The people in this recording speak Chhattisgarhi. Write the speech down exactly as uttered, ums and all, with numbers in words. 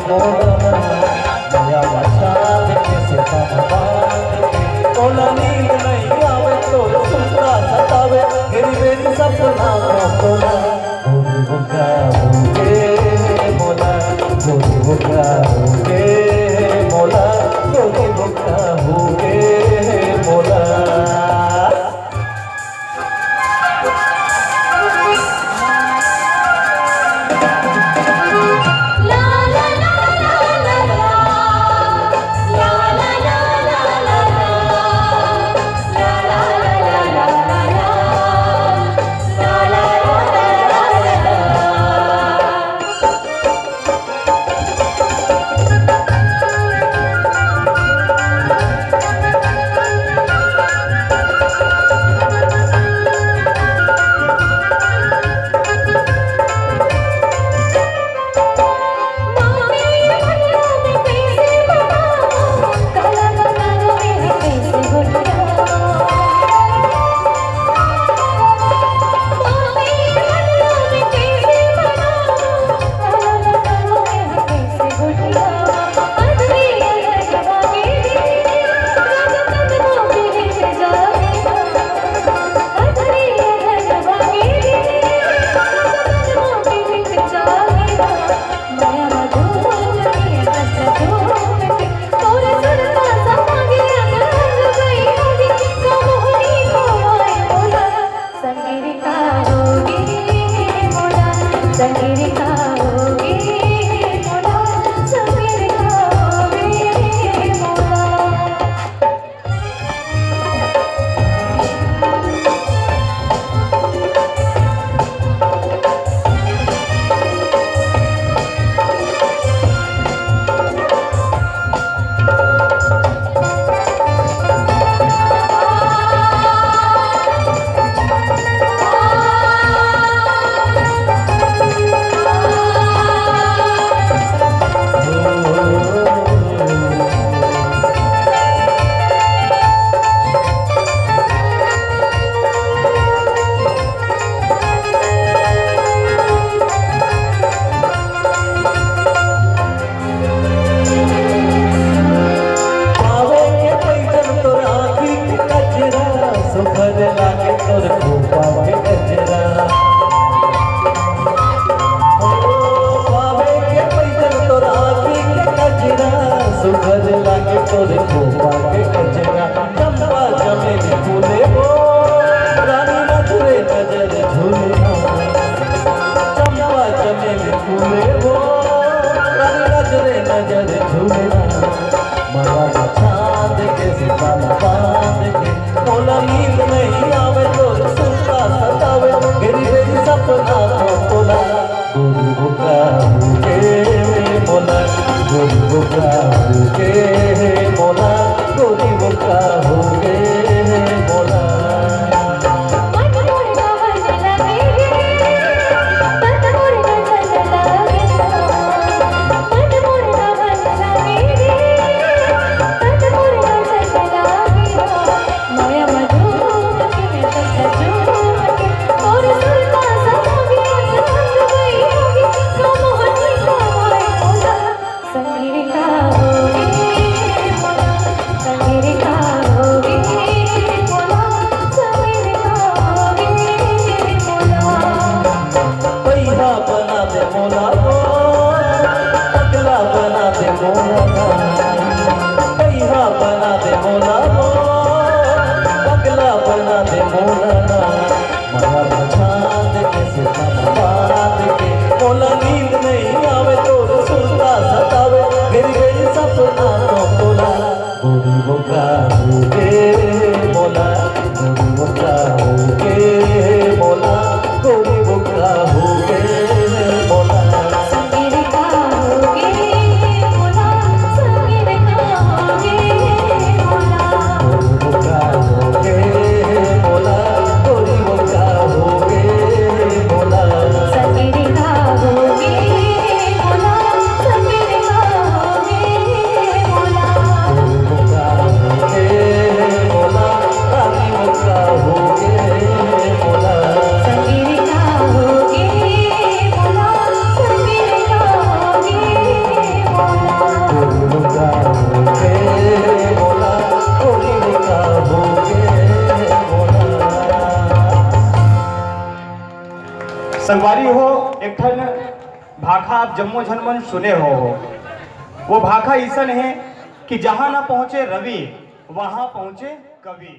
मोला मया मचान के सुतम बांध के, मोला नींद नइ आवे, तोर सुरता सतावे, गिरबे सपना म तोला। गोरी बुका होगे मोला, गोरी बुका होगे मोला, गोरी बुका होगे मोला। पावे के पइसन तोर आँखी के कजरा, सुघर लागे तोर खोपा के गजरा। ओ, पावे के पइसन तोर आँखी के कजरा, सुघर लागे तोर खोपा के गजरा। चंपा चमेली फूले वो, रानी नजरे नजर झूले ना। चंपा चमेली फूले वो, रानी नजरे नजर झूले ना। मया म चांद के सितारा बांध के, मोला नींद नइ आवे, तोर सुरता सतावे, घेरी घेरी सपना म तोला। गोरी बुका होगे मोला, गोरी बुका होगे मोला, गोरी बुका होगे मोला। पैहा बना दे मोला वो, पगला बना दे मोला ना। पैहा बना दे मोला वो, पगला बना दे मोला ना। मया म चांद के सितारा बांध के, मोला नींद नइ आवे, तोर सुरता सतावे, घेरी घेरी सपना म तोला। गोरी बुका होगे मोला, गोरी बुका होगे मोला, गोरी बुका होगे मोला। गोरी बुका होगे मोला, गोरी बुका होगे मोला। संगवारी हो, एक ठन भाखा आप जम्मो झन मन सुने हो, हो। वो भाखा अइसन हे कि जहाँ ना पहुँचे रवि, वहाँ पहुँचे कवि।